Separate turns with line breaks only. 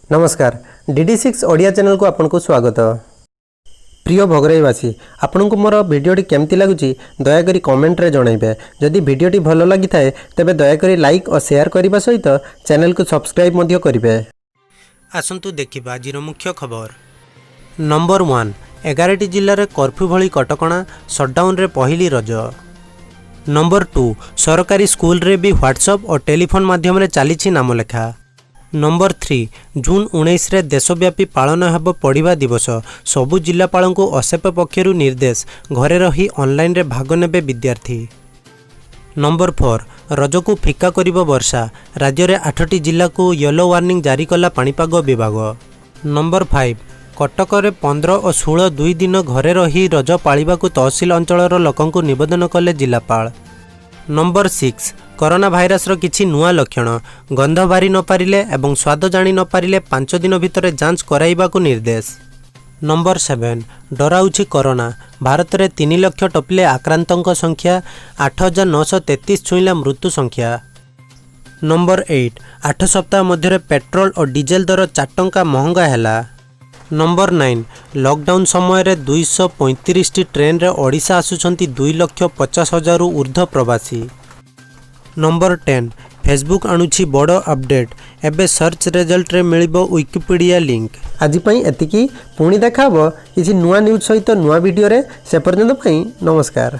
ନମସ୍କାର, ଡିଡି 6 ଓଡ଼ିଆ ଚ୍ୟାନେଲକୁ ଆପଣଙ୍କୁ ସ୍ୱାଗତ। ପ୍ରିୟ ଭୋଗରାଇବାସୀ, ଆପଣଙ୍କୁ ମୋର ଭିଡ଼ିଓଟି କେମିତି ଲାଗୁଛି, ଦୟାକରି କମେଣ୍ଟରେ ଜଣାଇବେ। ଯଦି ଭିଡ଼ିଓଟି ଭଲ ଲାଗିଥାଏ, ତେବେ ଦୟାକରି ଲାଇକ୍ ଓ ସେୟାର କରିବା ସହିତ ଚ୍ୟାନେଲକୁ ସବସ୍କ୍ରାଇବ୍ ମଧ୍ୟ କରିବେ।
ଆସନ୍ତୁ ଦେଖିବା ଆଜିର ମୁଖ୍ୟ ଖବର। ନମ୍ବର 1, 11ଟି ଜିଲ୍ଲାରେ କର୍ଫ୍ୟୁ ଭଳି କଟକଣା, ସଟ୍ଡାଉନରେ ପହିଲି ରଜ। ନମ୍ବର 2, ସରକାରୀ ସ୍କୁଲରେ ବି ହ୍ୱାଟ୍ସଆପ୍ ଓ ଟେଲିଫୋନ୍ ମାଧ୍ୟମରେ ଚାଲିଛି ନାମଲେଖା। ନମ୍ବର 3, ଜୁନ୍ 19ରେ ଦେଶବ୍ୟାପୀ ପାଳନ ହେବ ପଢ଼ିବା ଦିବସ। ସବୁ ଜିଲ୍ଲାପାଳଙ୍କୁ ଅସେପ ପକ୍ଷରୁ ନିର୍ଦ୍ଦେଶ, ଘରେ ରହି ଅନଲାଇନରେ ଭାଗ ନେବେ ବିଦ୍ୟାର୍ଥୀ। ନମ୍ବର 4, ରଜକୁ ଫିକା କରିବ ବର୍ଷା। ରାଜ୍ୟରେ ଆଠଟି ଜିଲ୍ଲାକୁ ୟେଲୋ ୱାର୍ଣ୍ଣିଂ ଜାରି କଲା ପାଣିପାଗ ବିଭାଗ। ନମ୍ବର 5, କଟକରେ 15 ଓ 16 2 ଦିନ ଘରେ ରହି ରଜ ପାଳିବାକୁ ତହସିଲ ଅଞ୍ଚଳର ଲୋକଙ୍କୁ ନିବେଦନ କଲେ ଜିଲ୍ଲାପାଳ। ନମ୍ବର 6, କରୋନା ଭାଇରସର କିଛି ନୂଆ ଲକ୍ଷଣ। ଗନ୍ଧ ବାରି ନପାରିଲେ ଏବଂ ସ୍ୱାଦ ଜାଣି ନପାରିଲେ 5 ଦିନ ଭିତରେ ଯାଞ୍ଚ କରାଇବାକୁ ନିର୍ଦ୍ଦେଶ। ନମ୍ବର 7, ଡରାଉଛି କରୋନା। ଭାରତରେ 3 ଲକ୍ଷ ଟପିଲେ ଆକ୍ରାନ୍ତଙ୍କ ସଂଖ୍ୟା, 8933 ଛୁଇଁଲା ମୃତ୍ୟୁ ସଂଖ୍ୟା। ନମ୍ବର 8, 8 ସପ୍ତାହ ମଧ୍ୟରେ ପେଟ୍ରୋଲ ଓ ଡିଜେଲ ଦର 4 ଟଙ୍କା ମହଙ୍ଗା ହେଲା। ନମ୍ବର 9, ଲକଡାଉନ ସମୟରେ 235ଟି ଟ୍ରେନରେ ଓଡ଼ିଶା ଆସୁଛନ୍ତି 2,50,000ରୁ ଉର୍ଦ୍ଧ୍ୱ ପ୍ରବାସୀ। ନମ୍ବର 10, ଫେସବୁକ୍ ଆଣୁଛି ବଡ଼ ଅପଡେଟ୍। ଏବେ ସର୍ଚ୍ଚ ରେଜଲ୍ଟରେ ମିଳିବ ୱିକିପିଡ଼ିଆ ଲିଙ୍କ।
ଆଜି ପାଇଁ ଏତିକି। ପୁଣି ଦେଖା ହେବ କିଛି ନୂଆ ନ୍ୟୁଜ୍ ସହିତ ନୂଆ ଭିଡ଼ିଓରେ। ସେ ପର୍ଯ୍ୟନ୍ତ ପାଇଁ ନମସ୍କାର।